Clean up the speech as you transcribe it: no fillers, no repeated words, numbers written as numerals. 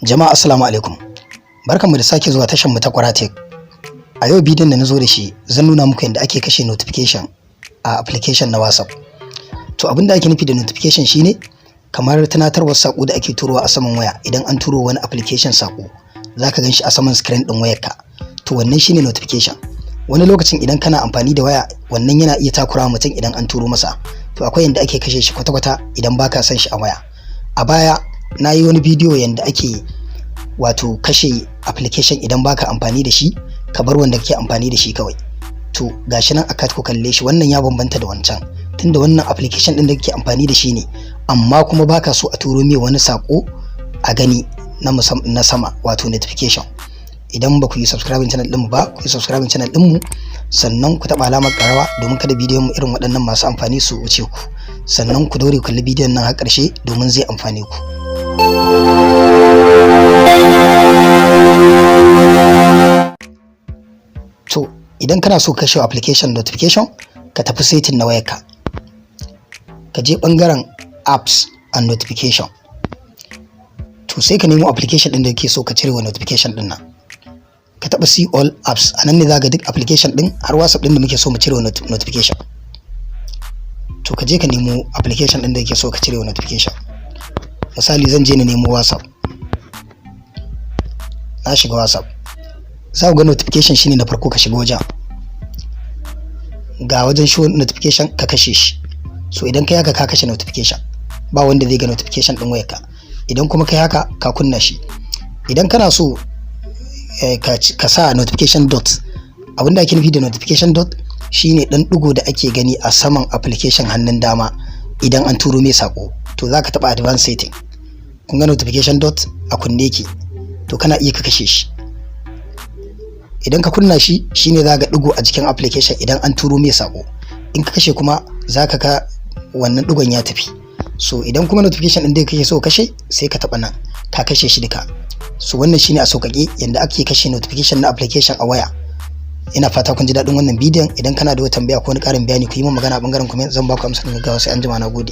Jama'a, assalamu alaikum. Barkanmu da sake zuwa tashar mu ta Kwara Tech. A yau bidiyon da na zo da shi, zan nuna muku yadda ake kashe notification a application na WhatsApp. To, abin da ake nufi da notification shine kamar tunatarwar sako da ake turowa a saman waya. Idan an turo wani application sako, zaka gan shi a saman screen din wayarka. To, wannan shine notification. Wani lokacin idan kana amfani da waya, wannan yana iya takura mutum idan an turo masa. To, akwai yadda ake kashe shi kwata-kwata idan baka son shi a waya. A baya na yi wani bidiyo yadda ake wato kashe application idan baka amfani da shi, ka bar wanda kake amfani da shi kawai. To, gashi nan a ku kalle shi, wannan ya bambanta da wancan, tunda wannan application din da kake amfani da shi ne, amma kuma baka so a turo mai wani sako a gani na na sama, wato notification. Idan ba ku yi subscribing channel ɗinmu ba, ku yi subscribing channel ɗinmu, sannan ku taɓa alamar ƙararrawa domin kada bidiyon mu irin waɗannan masu amfani su wuce ku. Sannan ku daure ku kalli bidiyon nan har ƙarshe domin zai amfane ku. To, idan kana so kashe application notification, ka tafi setting na wayarka, ka je ɓangaren apps and notification. To, sai ka nemo application ɗin da kake so ka cire wa notification ɗin nan. Ka taɓa see all apps. A nan ne za ga duk application ɗin, har WhatsApp ɗin da muke so mu cire wa notification. To, ka je ka nemo application ɗin da kake so ka cire wa notification. Misali, zan je na nemo WhatsApp. Na shiga WhatsApp, za ku ga notification shine na farko. Ka shiga wajen, ga wajen show notification, ka kashe shi. So idan kai haka, ka kashe notification, ba wanda zai ga notification ɗin wayarka. Idan kuma kai haka, ka kunna shi. Idan kana so ka sa notification dot, abinda ake nufi da notification dot shine dan digo da ake gani a saman application hannun dama idan an turo mai sako. To, za ka taɓa advanced setting. Kun ga notification dot a kunne yake. To, kana iya ka kashe shi. Idan ka kunna shi, shine za ga digo a jikin application idan an turo mai sako. In ka kashe kuma, za ka ga wannan digon ya tafi. So idan kuma notification din da kake so kashe, sai ka taɓa nan, ka kashe shi duka. So wannan shine a sauƙaƙe yanda ake kashe notification na application a waya. Ina fata kun ji daɗin wannan bidiyon. Idan kana da wata tambaya ko wani ƙarin bayani, ku yi min magana a ɓangaren comment, zan ba ku amsa gaggawa. Sai an jima, na gode.